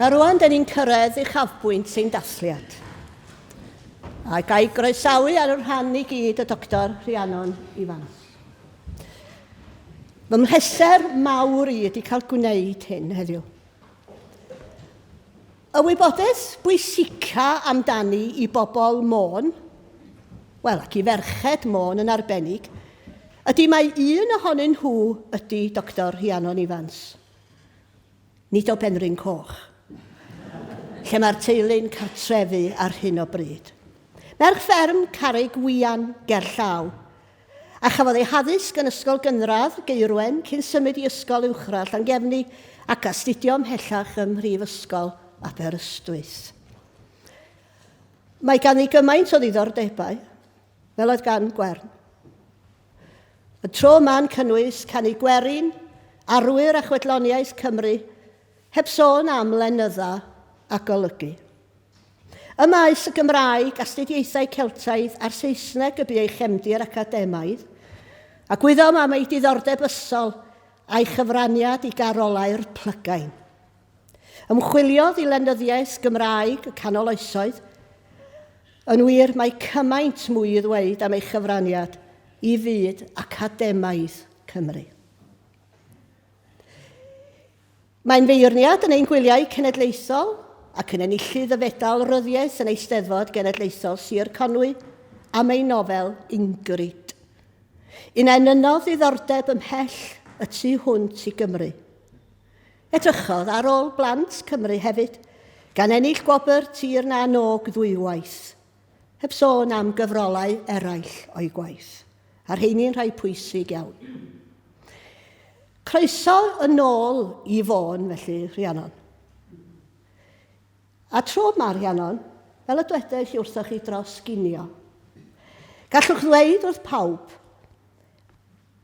A rwan, da ni'n cyrraedd uchafbwynt ein dathliad. A ga i groesawu ar y rhan i gyd y Doctor Rhiannon Ifans. Fy mhleser mawr i ydy cael gwneud hyn heddiw. Y wybodaeth bwysica amdani i bobl Môn, wel, ac i ferched Môn yn arbennig, ydy mai un ohonyn nhw ydy Doctor Rhiannon Ifans. Nid o Benrhyn Coch, lle mae'r teulu'n cartrefu ar hyn o bryd. Merch fferm Carreg Wian gerllaw, a chafodd ei haddysg yn Ysgol Gynradd Gaerwen cyn symud i Ysgol Uwchradd Llangefni ac astudio ymhellach ym Mhrifysgol Aberystwyth. Mae ganddi gymaint o ddiddordebau, fel oedd gan Gwern. Y tro yma'n cynnwys canu gwerin, arwyr a chwedloniaeth Cymru, heb sôn am lenydda a golygu. Ym maes y Gymraeg, astudiaethau Celtaidd a'r Saesneg y bu ei chefndir academaidd, a gwyddom am ei diddordeb ysol a'i chyfraniad i garolau'r plygain. Ymchwiliodd i lenyddiaeth Gymraeg y Canol Oesoedd. Yn wir, mae cymaint mwy i ddweud am ei chyfraniad i fyd academaidd Cymru. Mae'n feirniad yn ein gwyliau cenedlaethol ac yn enillydd y Fedal Ryddiaith yn Eisteddfod Genedlaethol Sir Conwy am ei nofel Ingrid. Un a enynnodd ddiddordeb ymhell y tu hwnt i Gymru. Edrychodd ar ôl blant Cymru hefyd, gan ennill gwobr Tir na n-Og ddwywaith, heb sôn am gyfrolau eraill o'i gwaith, a'r rheini'n rhai pwysig iawn. Croeso yn ôl i Fôn, felly, Rhiannon. A tro yma, Rhiannon, fel y dwedais i wrthoch chi dros ginio, gallwch ddweud wrth pawb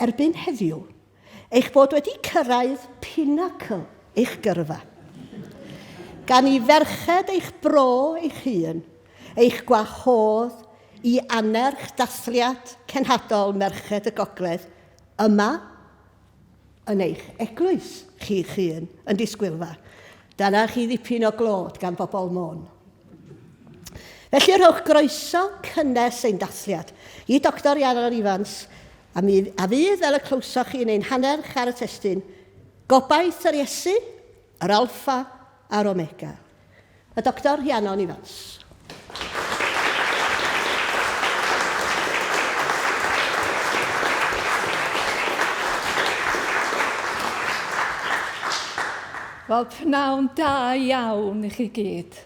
erbyn heddiw, eich bod wedi cyrraedd pinacl eich gyrfa. Gan i ferched eich bro eich hun eich gwahodd i annerch dathliad cenhadol Merched y Gogledd yma yn eich eglwys chi'ch hun yn Disgwylfa. Dyna chi ddipyn o glod gan bobl Môn. Felly rhowch groeso cynnes ein dathliad i Doctor Rhiannon Ifans a, mi, a fydd, fel y clywsoch chi yn ein hannerch ar y testun, gobaith yr Iesu, yr Alffa a'r Omega. Y Doctor Rhiannon Ifans. Wel, pnawn da iawn i chi gyd.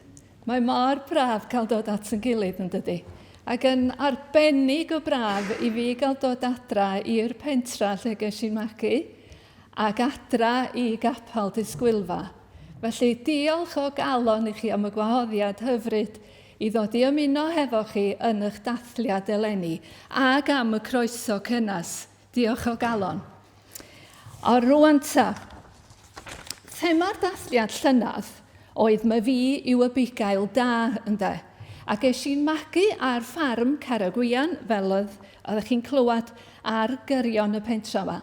Mae mor braf cael dod at yn gilydd, yn dydy? Ac yn arbennig o braf i fi gael dod adra i'r pentra lle ges i'n magu, ac adra i gapel Disgwylfa. Felly, diolch o galon i chi am y gwahoddiad hyfryd i ddod i ymuno hefo chi yn eich dathliad eleni, ac am y croeso cynnes. Diolch o galon. O rwan ta, thema'r dathliad llynedd oedd 'My fi yw y bugail da', ynde? A ges i'n magu ar ffarm Carreg-Wian, fel oedd, oeddech chi'n clywed, ar gyrion y pentra 'ma.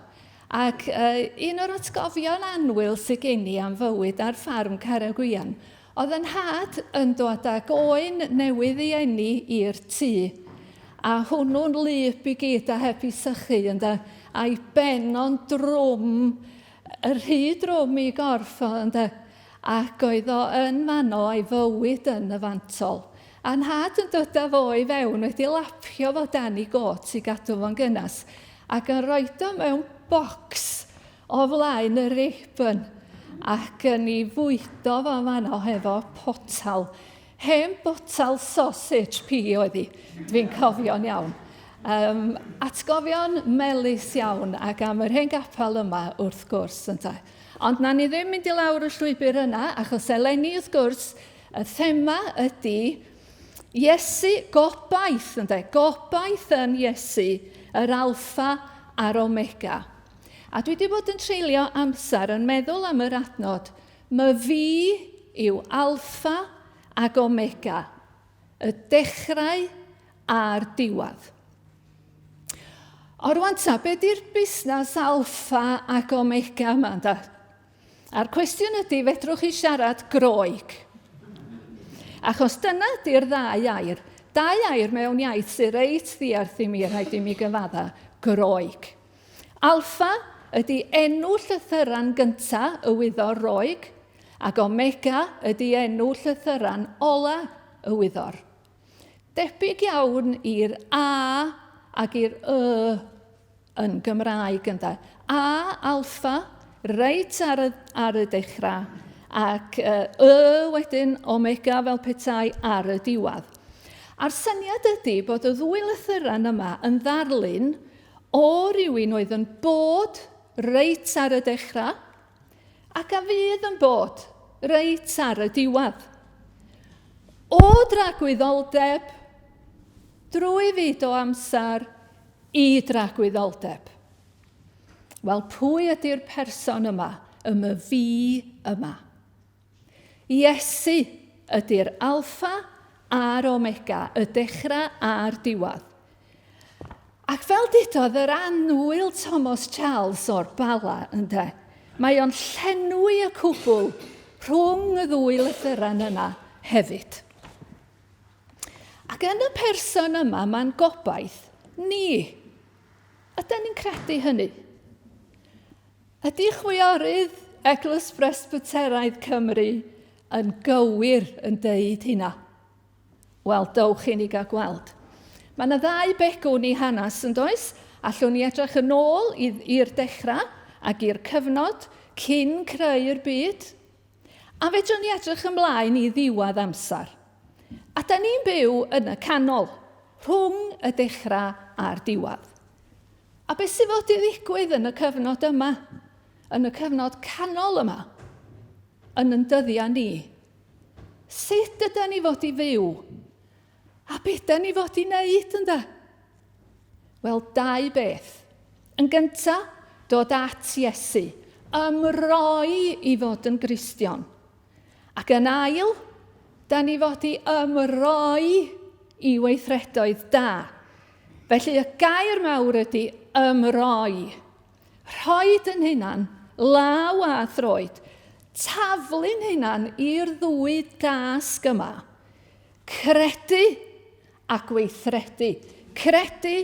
Ac uh, un o'r atgofion annwyl sydd gen i am fywyd ar ffarm Carreg-Wian oedd yn nhad yn dod ag oen newydd ei eni i'r tŷ. A hwnnw'n wlyb i gyd a heb i sychu, ynde? A'i ben o'n drwm, y rhy drwm i gorff o, ynde? Ac oedd o yn fanno a'i fywyd yn y fantol. A nhad yn dod â fo i fewn wedi lapio fo dan i got i gadw fo'n gynnes, ac yn rhoid o mewn bocs o flaen y ribbon ac yn ei fwydo fo fanno hefo potal. Hen botal sausage pea oedd hi, dwi'n cofio'n iawn. Um, atgofion melys iawn ac am yr hen gapel yma wrth gwrs ynte. Ond na ni ddim mynd i lawr y llwybr yna achos eleni wrth gwrs y thema ydy Iesu, gobaith ynde, gobaith yn Iesu, yr alffa a'r omega. A dwi wedi bod yn treulio amser yn meddwl am yr adnod, My fi yw Alffa ac Omega, y dechrau a'r diwedd. O rwan ta, be di'r busnes Alffa ac Omega yma, ynda? A'r cwestiwn ydy, fedrwch chi siarad Groeg? Achos dyna ydy'r ddau air. Dau air mewn iaith sy'n reit ddiarth i mi, rhaid i mi gyfadda, Groeg. Alffa ydy enw llythyran gynta y wyddor Roeg, ac Omega ydy enw llythyran ola y wyddor. Debyg iawn i'r A ac i'r Y yn Gymraeg ynde. A, alffa, reit ar y, ar y dechrau, ac Y wedyn, omega fel petai ar y diwedd. A'r syniad ydy bod y ddwy lythyren yma yn ddarlun o rywun oedd yn bod reit ar y dechrau, ac a fydd yn bod reit ar y diwedd. O dragwyddoldeb, drwy fyd o amser, i dragwyddoldeb. Wel, pwy ydy'r person yma, y myfi yma? Iesu ydy'r alffa a'r omega, y dechrau a'r diwedd. Ac fel dudodd yr annwyl Thomas Charles o'r Bala, ynde, mae o'n llenwi y cwbl rhwng y ddwy lythyren yna hefyd. Ac yn y person yma mae'n gobaith ni. Ydy ni'n credu hynny? Ydy chwiorydd Eglwys Bresbyteraidd Cymru yn gywir yn deud hynna? Wel, dowch i ni gael gweld. Mae yna ddau begwn i hanes, yn does? Allwn ni edrych yn ôl i'r dechrau ac i'r cyfnod cyn creu'r byd. A fedrwn ni edrych ymlaen i ddiwedd amser. A da ni'n byw yn y canol, rhwng y dechrau a'r diwedd. A beth sydd fod i ddigwydd yn y cyfnod yma, yn y cyfnod canol yma, yn yn dyddiau ni? Sut ydy ni fod i fyw? A beth da ni fod i wneud ynde? Wel, dau beth. Yn gyntaf, dod at Iesu, ymroi i fod yn Gristion. Ac yn ail, da ni fod i ymroi i weithredoedd da. Felly y gair mawr ydy ymroi. Rhoed yn hunan, law a throed, taflu'n hunan i'r ddwy dasg yma. Credu a gweithredu. Credu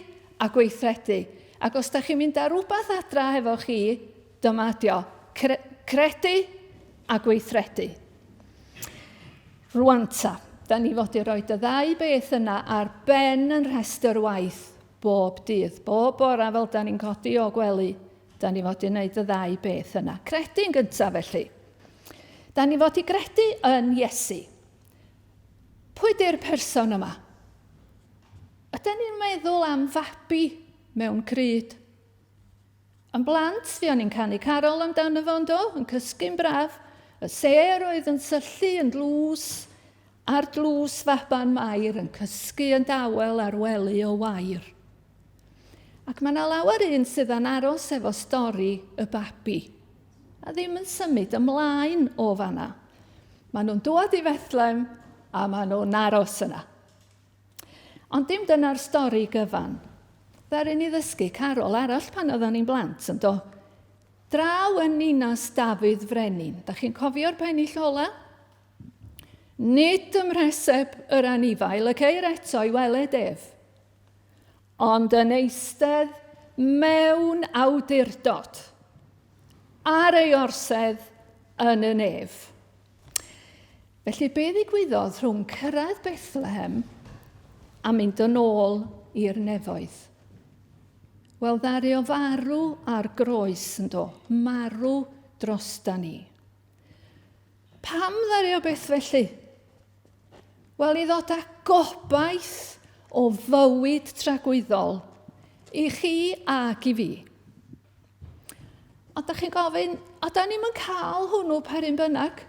a gweithredu. Ac os da chi'n mynd â rhywbeth adra hefo chi, dyma ydi o. Cre credu a gweithredu. Rwan ta, da ni fod i roi y ddau beth yna ar ben yn rhestr waith Bob dydd, bob bora fel da ni'n codi o gwely, da ni fod i wneud y ddau beth yna. Credu'n gyntaf felly. Da ni fod i gredu yn Iesu. Pwy di'r person yma? Ydy ni'n meddwl am fabi mewn cryd? Yn blant, fuon ni'n canu carol amdano fo yn do, yn cysgu'n braf. Y sêr oedd yn syllu yn dlws, a'r dlws faban Mair yn cysgu yn dawel ar wely o wair. Ac mae yna lawer un sydd yn aros efo stori y babi, a ddim yn symud ymlaen o fanna. Maen nhw'n dod i Fethlem a maen nhw'n aros yna. Ond dim dyna'r stori gyfan. Ddaru ni ddysgu carol arall pan oedden ni'n blant, yn do? Draw yn ninas Dafydd Frenin. Da chi'n cofio'r pennill ola? Nid ym mhreseb yr anifail y ceir eto i weled ef, ond yn eistedd mewn awdurdod ar ei orsedd yn y nef. Felly, be ddigwyddodd rhwng cyrraedd Bethlehem a mynd yn ôl i'r nefoedd? Wel, ddaru o farw ar groes yn do, marw drosta ni. Pam ddaru o beth felly? Wel, i ddod â gobaith o fywyd tragwyddol i chi ac i fi. Ond da chi'n gofyn, o da ni'm yn cael hwnnw per un bynnag.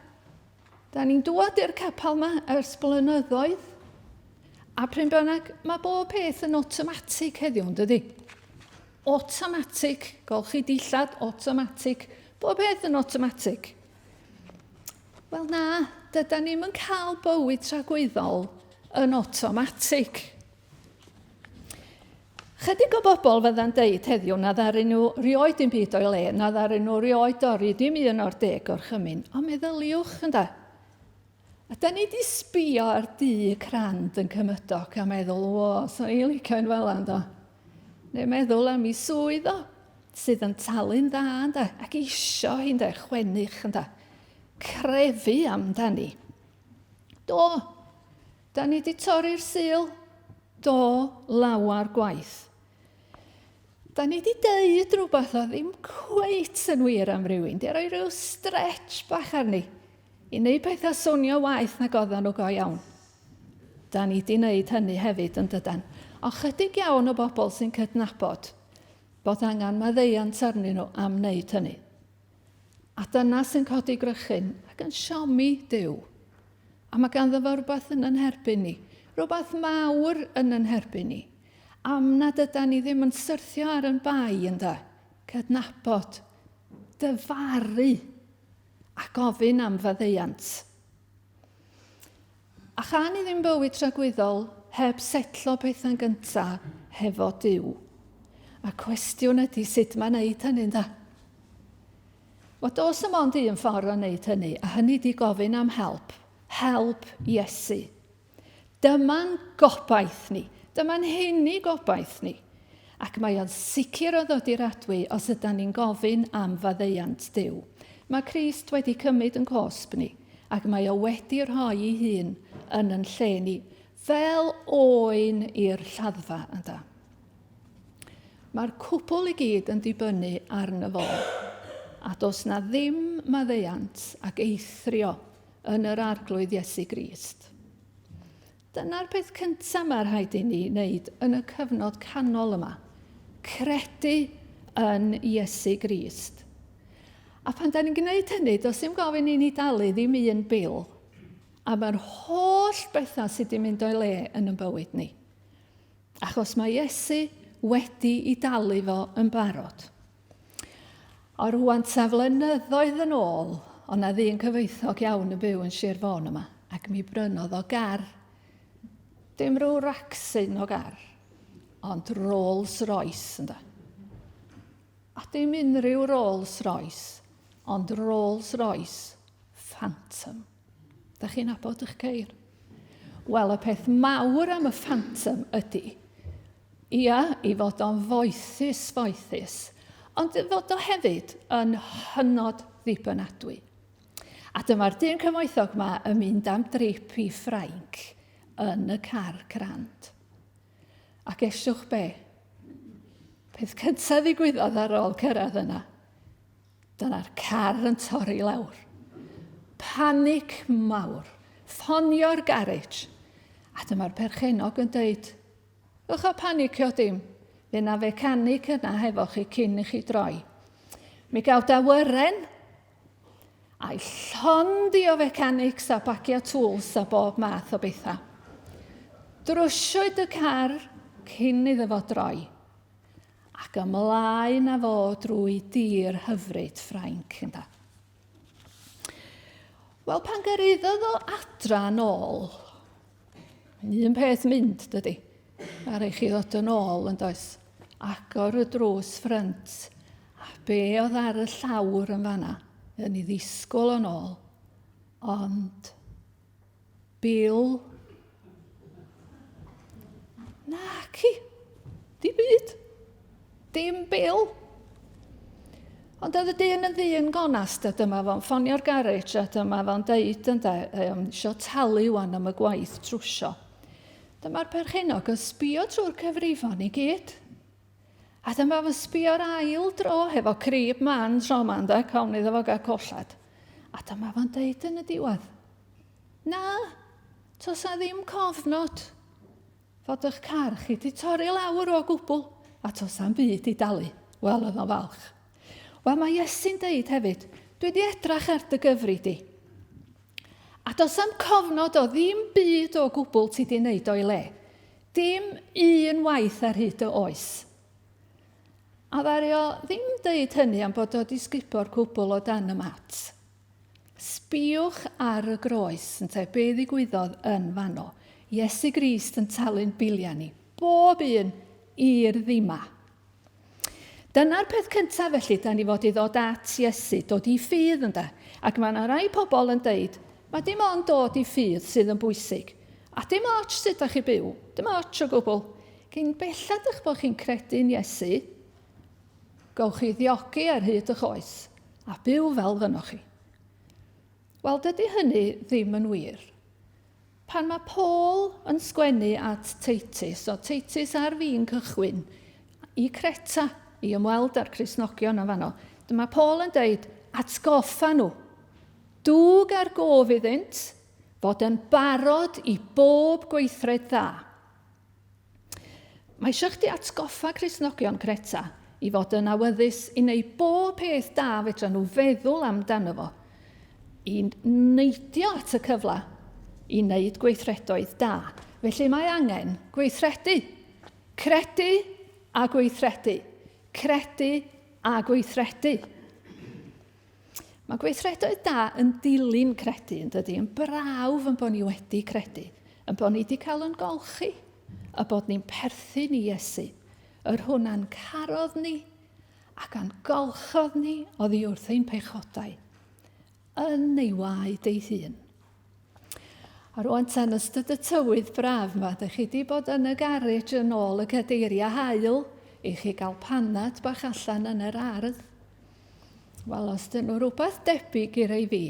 Da ni'n dŵad i'r capel yma ers blynyddoedd. A pryn bynnag, mae bob peth yn automatic heddiw, yn dydy? Automatic, golchi dillad, automatic. Bob peth yn automatic. Wel na, dyda ni'm yn cael bywyd tragwyddol yn automatic. Chydig o bobl fydda'n deud heddiw na ddaru nhw rioed dim byd o'i le, na ddaru nhw rioed dorri dim un o'r deg gorchymyn. Ond meddyliwch, ynda. A da ni di sbio ar dŷ crand yn cymydog a meddwl, o, so i'n licio un fel yna, Neu meddwl am ei swydd o, sydd yn talu'n dda, ynda, ac isio hi'n de, chwennych, ynda. Crefu amdani. Do, da ni di torri'r sul, do, lawar gwaith. Da ni di deud rhywbeth o ddim cweit yn wir am rywun, di roi rhyw stretch bach arni, i wneud pethau swnio waeth nag oedden nhw go iawn. Da ni di wneud hynny hefyd yn dydan. Ond chydig iawn o bobl sy'n cydnabod bod angen maddeuant arnyn nhw am wneud hynny. A dyna sy'n codi grychyn ac yn siomi Duw. A mae ganddo fo rhywbeth yn yn herbyn ni. Rhywbeth mawr yn yn herbyn ni. Am nad yda ni ddim yn syrthio ar yn bai ynda. Cydnabod, dyfaru a gofyn am faddeuant. A chan i ddim bywyd tragwyddol heb setlo pethau'n gynta hefo Duw. A cwestiwn ydy sut mae wneud hynny, ynda? Wel, does dim ond un ffordd o wneud hynny, a hynny di gofyn am help. Help Iesu. Dyma'n gobaith ni. Dyma'n unig gobaith ni. Ac mae o'n sicr o ddod i'r adwy os ydan ni'n gofyn am faddeuant Duw. Mae Crist wedi cymryd yn cosb ni, ac mae o wedi rhoi ei hun yn yn lle ni, fel oen i'r lladdfa, ynda. Mae'r cwbl i gyd yn dibynnu arno fo, a does na ddim maddeuant ac eithrio yn yr Arglwydd Iesu Grist. Dyna'r peth cyntaf mae rhaid i ni wneud yn y cyfnod canol yma. Credu yn Iesu Grist. A pan da ni'n gwneud hynny, does dim gofyn i ni dalu ddim un bil am yr holl bethau sydd wedi mynd o'i le yn yn bywyd ni. Achos mae Iesu wedi i dalu fo yn barod. O rwan ta flynyddoedd yn ôl, o na ddyn cyfoethog iawn yn byw yn Sir Fôn yma, ac mi brynodd o gar. Dim rhyw racsyn o gar, ond Rolls Royce ynda. A dim unrhyw Rolls Royce, ond Rolls Royce Phantom. Da chi'n nabod eich ceir? Wel, y peth mawr am y Phantom ydy, ia, i fod o'n foethus, foethus, ond i fod o hefyd yn hynod ddibynadwy. A dyma'r dyn cyfoethog ma yn mynd am drip i Ffrainc yn y car crand. A gesiwch be? Peth cyntaf ddigwyddodd ar ôl cyrraedd yna, Dyna'r car yn torri lawr. Panic mawr. Ffonio'r garej. A dyma'r perchennog yn dweud, Ewch a panicio dim. Fe na fecanic yna hefo chi cyn i chi droi. Mi gaw dawyren a'i llond i o fecanics a bagia tools a bob math o bethau. Drwsiwyd y car cyn iddo fo droi. Ac ymlaen â fo drwy dir hyfryd Ffrainc, ynda. Wel, pan gyrhaeddodd o adra yn ôl, mae'n un peth mynd, dydy. Mae rhaid chi ddod yn ôl, yn does? Agor y drws ffrynt, a be oedd ar y llawr yn fanna, yn ei ddisgwyl yn ôl. Ond Bil. Naci. Dim byd. Dim bil. Ond oedd y dyn yn ddyn gonest a dyma fo'n ffonio'r garej a dyma fo'n deud ynde, um, isio talu wan am y gwaith trwsio. Dyma'r perchennog yn sbio trwy'r cyfrifon i gyd. A dyma fo'n sbio'r ail dro hefo crib man tro ma ynde, cawn iddo fo gael colled. A dyma fo'n deud yn y diwedd, Na, toes 'na ddim cofnod fod eich car chi 'di torri lawr o gwbl, a toes na'm byd i dalu. Wel, oedd o'n falch. Wel, mae Iesu'n deud hefyd, dwi 'di edrach ar dy gyfri di. A does na'm cofnod o ddim byd o gwbl ti 'di wneud o'i le. Dim un waith ar hyd dy oes. A ddaru o ddim deud hynny am bod o 'di sgubo'r cwbl o dan y mat. Sbïwch ar y groes, ynte, be ddigwyddodd yn fanno. Iesu Grist yn talu'n biliau ni, bob un, i'r ddima. Dyna'r peth cyntaf felly, da ni fod i ddod at Iesu, dod i ffydd ynde. Ac mae yna rai pobl yn deud, mae dim ond dod i ffydd sydd yn bwysig. A dim ots sut da chi byw, dim ots o gwbl. Cyn belled eich bod chi'n credu'n Iesu, gowch chi ddiogi ar hyd eich oes a byw fel fynnoch chi. Wel, dydy hynny ddim yn wir. Pan mae Paul yn sgwennu at Titus, o Titus ar fin cychwyn i Creta i ymweld â'r Cristnogion yn fanno, dyma Paul yn deud, atgoffa nhw, dwg ar gof iddynt, fod yn barod i bob gweithred dda. Mae eisiau chdi atgoffa Cristnogion Creta i fod yn awyddus i wneud bob peth da fedra nhw feddwl amdano fo, i neidio at y cyfle i wneud gweithredoedd da. Felly mae angen gweithredu. Credu a gweithredu. Credu a gweithredu. Mae gweithredoedd da yn dilyn credu, yn dydy, yn brawf yn bod ni wedi credu, yn bod ni wedi cael yn golchi, a bod ni'n perthyn i Iesu, yr hwn a'n carodd ni ac a'n golchodd ni oddi wrth ein pechodau, yn ei waed ei hun. A rwan tan ystod y tywydd braf yma, dych chi wedi bod yn y garej yn ôl y cadeiriau haul i chi gael panad bach allan yn yr ardd. Wel, os dyn nhw rhywbeth debyg i rei fi,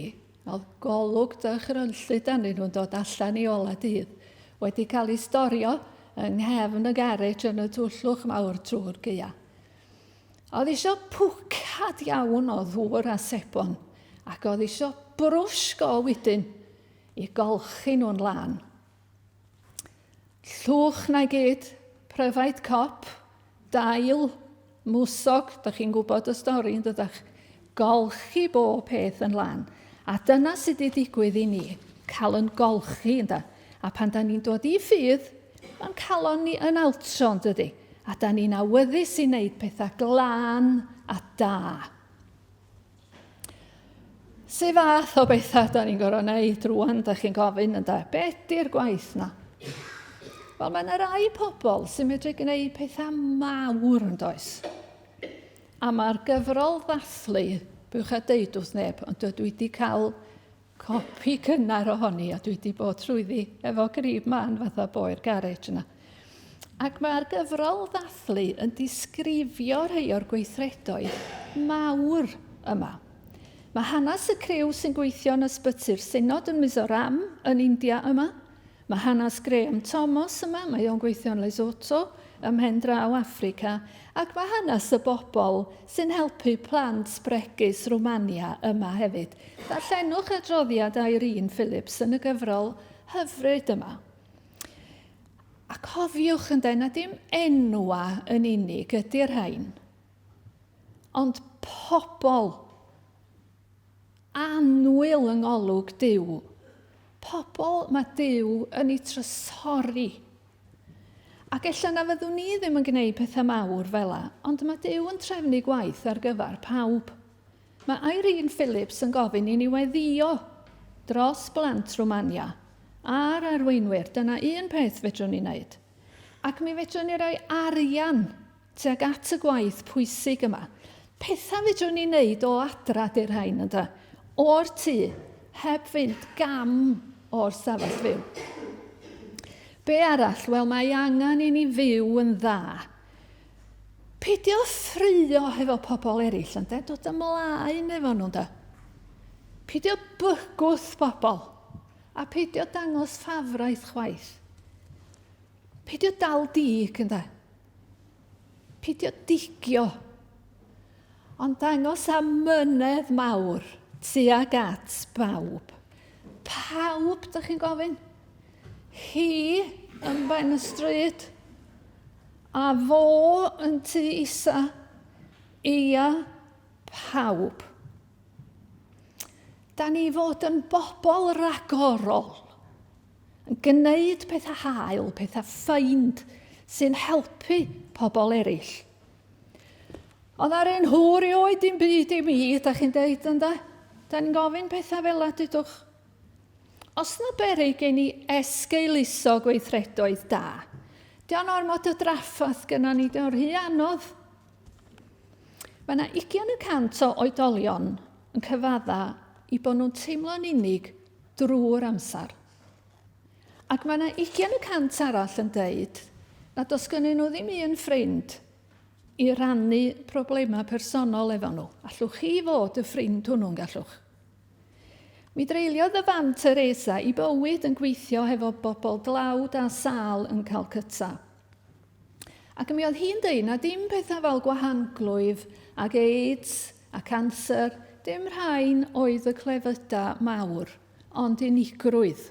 oedd golwg dychrynllyd arnyn nhw'n dod allan i ola dydd, wedi cael ei storio yng nghefn y garej yn y twllwch mawr trwy'r gaea. Oedd isio pwcad iawn o ddŵr a sebon, ac oedd isio brwsh go wedyn i golchi nhw'n lân. Llwch na gyd, pryfaid cop, dail, mwsog, da chi'n gwybod y stori yn dydach? Golchi bob peth yn lân. A dyna sydd wedi digwydd i ni, cael yn golchi, ynda. A pan da ni'n dod i ffydd, mae'n calon ni yn altro, yn dydy? A da ni'n awyddus i wneud pethau glân a da. Su fath o bethau da ni'n gorfod wneud rwan, da chi'n gofyn ynde? Be ydy'r gwaith na? Wel, mae yna rai pobl sy'n medru gwneud pethau mawr yn does. A mae'r gyfrol ddathlu, bywch a deud wrth neb, ond dwi wedi cael copi cynnar ohoni a dwi wedi bod trwyddi efo grib man fatha boi'r garej yna. Ac mae'r gyfrol ddathlu yn disgrifio rhai o'r gweithredoedd mawr yma. Mae hanes y criw sy'n gweithio yn ysbyty'r Synod yn Mizoram yn India yma. Mae hanes Graham Thomas yma, mae o'n gweithio yn Lesotho ym mhen draw Affrica, ac mae hanes y bobl sy'n helpu plant bregus Rwmania yma hefyd. Darllenwch adroddiad Irene Phillips yn y gyfrol hyfryd yma. A cofiwch ynde, na dim enwa yn unig ydy'r rhain, ond pobl annwyl yng ngolwg Duw. Pobl mae Duw yn eu trysori. Ac ella na fyddwn ni ddim yn gwneud pethau mawr fel la, ond mae Duw yn trefnu gwaith ar gyfer pawb. Mae Irene Phillips yn gofyn i ni weddïo dros blant Rwmania a'r arweinwyr. Dyna un peth fedrwn ni wneud. Ac mi fedrwn ni roi arian tuag at y gwaith pwysig yma. Pethau fedrwn ni wneud o adra di'r rhain, ynda? O'r tŷ, heb fynd gam o'r stafell fyw. Be arall? Wel, mae angen i ni fyw yn dda. Peidio ffrio hefo pobl eraill, ynde? Dod ymlaen efo nhw, ynde? Peidio bygwth bobl, a peidio dangos ffafraeth chwaith. Peidio dal dig, ynde? Peidio digio, ond dangos amynedd mawr tuag at bawb. Pawb, dych chi'n gofyn? Hi yn ben y stryd, a fo yn tŷ isa, ia, pawb. Da ni fod yn bobl ragorol. Yn gwneud pethau hael, pethau ffeind sy'n helpu pobl eraill. Ond ar ein hwr i oed dim byd i mi, da chi'n deud ynda? Da ni'n gofyn pethau fel la, dydwch. Os na beryg gen i esgeuluso gweithredoedd da, Dio'n ormod o drafferth gynnon ni, dio'n rhy anodd. Mae yna 20% o oedolion yn cyfadda i bod nhw'n teimlo'n unig drwy'r amser. Ac mae yna 20% arall yn deud nad oes gynnyn nhw ddim un ffrind i rannu problemau personol efo nhw. Allwch chi fod y ffrind hwnnw'n gallwch? Mi dreuliodd y fam Teresa i bywyd yn gweithio hefo bobl dlawd a sâl yn Calcutta. Ac mi oedd hi'n dweud na dim pethau fel gwahanglwyf ac AIDS a canser, dim rhain oedd y clefydau mawr, ond unigrwydd.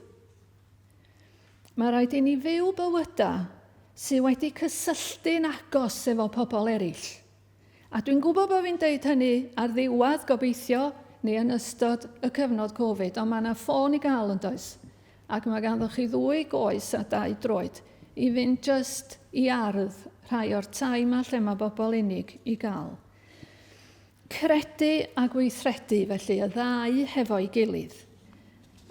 Mae rhaid i ni fyw bywydau sydd wedi cysylltu'n agos efo pobl eraill. A dwi'n gwybod bod fi'n deud hynny ar ddiwedd, gobeithio, neu yn ystod y cyfnod Covid, ond mae yna ffôn i gael yn does? Ac mae ganddo chi ddwy goes a dau droed i fynd jyst i ardd rhai o'r tai yma lle mae bobl unig i gael. Credu a gweithredu, felly, y ddau hefo'i gilydd.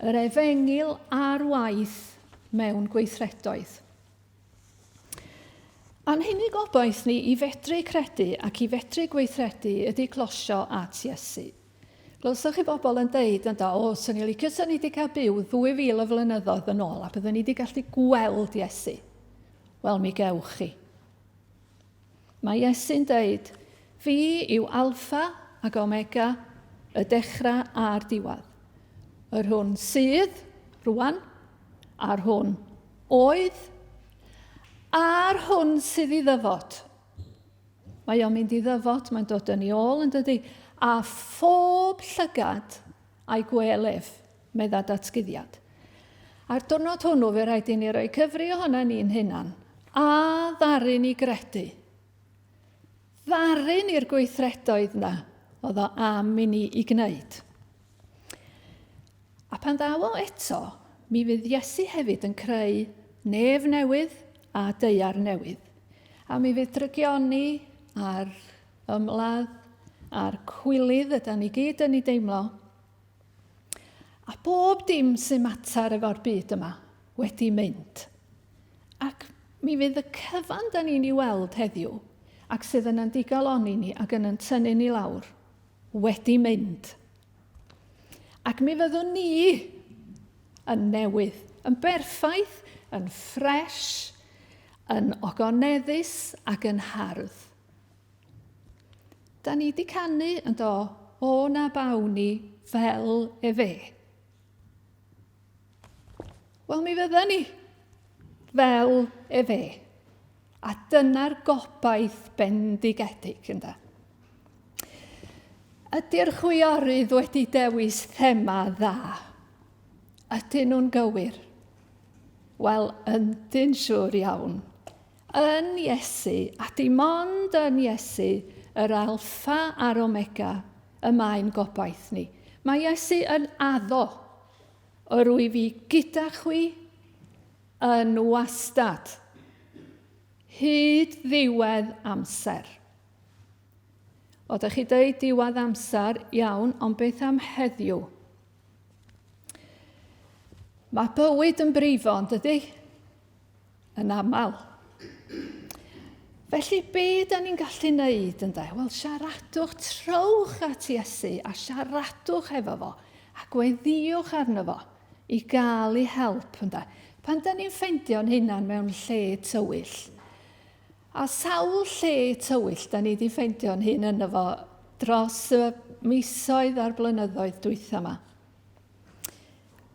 Yr efengyl ar waith mewn gweithredoedd. A'n hunig obaith ni i fedru credu ac i fedru gweithredu ydy closio at Iesu. Glywsoch chi bobl yn deud yn do, o, swn i licio swn i wedi cael byw 2000 o flynyddoedd yn ôl a byddwn i wedi gallu gweld Iesu. Wel, mi gewch chi. Mae Iesu'n deud, fi yw Alpha ac Omega, y dechrau a'r diwedd. Yr hwn sydd, rwan, a'r hwn Oedd, a'r hwn sydd i ddyfod. Mae o'n mynd i ddyfod, mae'n dod yn ei ôl yn dydy, a phob llygad a'i gwel ef, medda datguddiad. A'r diwrnod hwnnw fe rhaid i ni roi cyfri ohona ni'n hunan, a ddaru ni gredu. Ddaru ni'r gweithredoedd na oedd o am i ni i gwneud. A pan ddaw o eto, mi fydd Iesu hefyd yn creu nef newydd a daear newydd. A mi fydd drygioni a'r ymladd a'r cwilydd yda ni gyd yn ei deimlo. A bob dim sy'n mater efo'r byd yma wedi mynd. Ac mi fydd y cyfan da ni'n ei weld heddiw, ac sydd yn yn digalonni ni ac yn yn tynnu ni lawr, wedi mynd. Ac mi fyddwn ni yn newydd, yn berffaith, yn ffres, yn ogoneddus ac yn hardd. Da ni di canu yn do, o na bawn ni fel efe. Wel, mi fydden ni fel efe. A dyna'r gobaith bendigedig, ynda. Ydy'r chwiorydd wedi dewis thema dda? Ydyn nhw'n gywir? Wel, yndyn siŵr iawn. Yn Iesu, a dim ond yn Iesu, yr Alffa a'r Omega, y mae'n gobaith ni. Mae Iesu yn addo, yr wyf fi gyda chwi yn wastad, hyd ddiwedd amser. O, da chi dweud diwedd amser, iawn, ond beth am heddiw? Mae bywyd yn brifo, yn dydy? Yn aml. Felly, be da ni'n gallu neud, ynde? Wel, siaradwch, trowch at Iesu a siaradwch efo fo a gweddïwch arno fo i gael ei help, ynde? Pan da ni'n ffeindio'n hunan mewn lle tywyll, A sawl lle tywyll da ni 'di ffeindio'n hun yno fo dros y misoedd a'r blynyddoedd dwytha 'ma.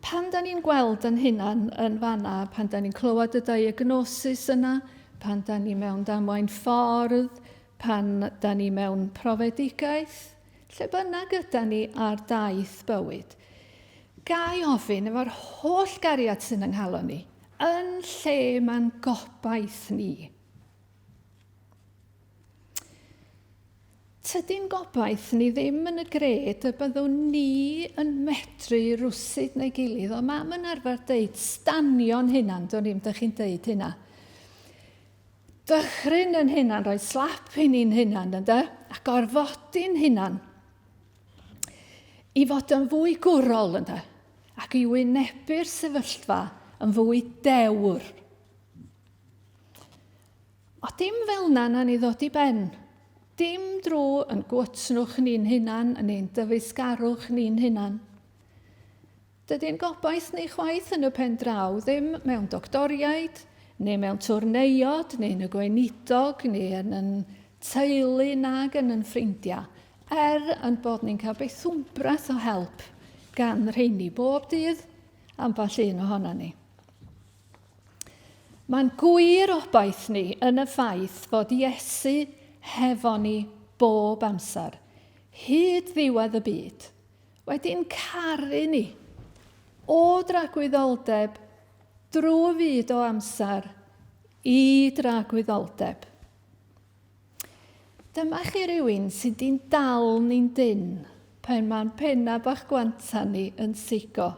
Pan da ni'n gweld yn hunan yn fanna, pan da ni'n clywed y diagnosis yna, pan da ni mewn damwain ffordd, pan da ni mewn profedigaeth, lle bynnag yda ni ar daith bywyd, ga i ofyn efo'r holl gariad sy'n yng nghalon ni, Yn lle mae'n gobaith ni. Tydi'n gobaith ni ddim yn y gred y byddwn ni yn medru rwsut neu gilydd. O, mam yn arfer deud, stanio'n hunan, do'n i'm, dych chi'n deud hynna. Dychryn yn hunan, rhoi slap i ni'n hunan, ynde? A gorfodi'n hunan i fod yn fwy gwrol, ynde? Ac i wynebu'r sefyllfa yn fwy dewr. O dim fel na na ni ddod i ben. Dim drwy yn gwytnwch ni'n hunan, yn ein dyfeisgarwch ni'n hunan. Dydy'n gobaith ni chwaith yn y pen draw ddim mewn doctoriaid, neu mewn twrneiod, neu yn y gweinidog, neu yn yn teulu nag yn yn ffrindiau, er yn bod ni'n cael beth wmbrath o help gan rheini bob dydd, ambell un ohono ni. Mae'n gwir obaith ni yn y ffaith fod Iesu hefo ni bob amser, hyd ddiwedd y byd, wedi'n caru ni o dragwyddoldeb drwy fyd o amser i dragwyddoldeb. Dyma chi rywun sydd di'n dal ni'n dynn pen mae'n penna bach gwanta ni yn sigo.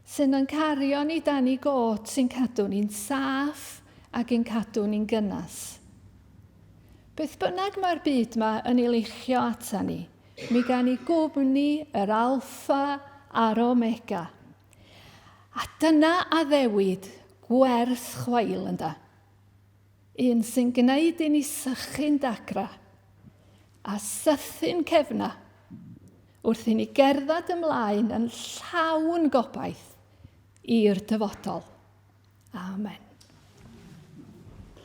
Sy'n yn cario ni dan i got sy'n cadw ni'n saff ac yn cadw ni'n gynnas. Beth bynnag mae'r byd ma yn ei luchio ata ni, mi gan i gwmni yr alffa a'r omega. A dyna addewid gwerth chweil ynda. Un sy'n gwneud i ni sychu'n dagra a sythu'n cefna wrth i ni gerdded ymlaen yn llawn gobaith i'r dyfodol. Amen.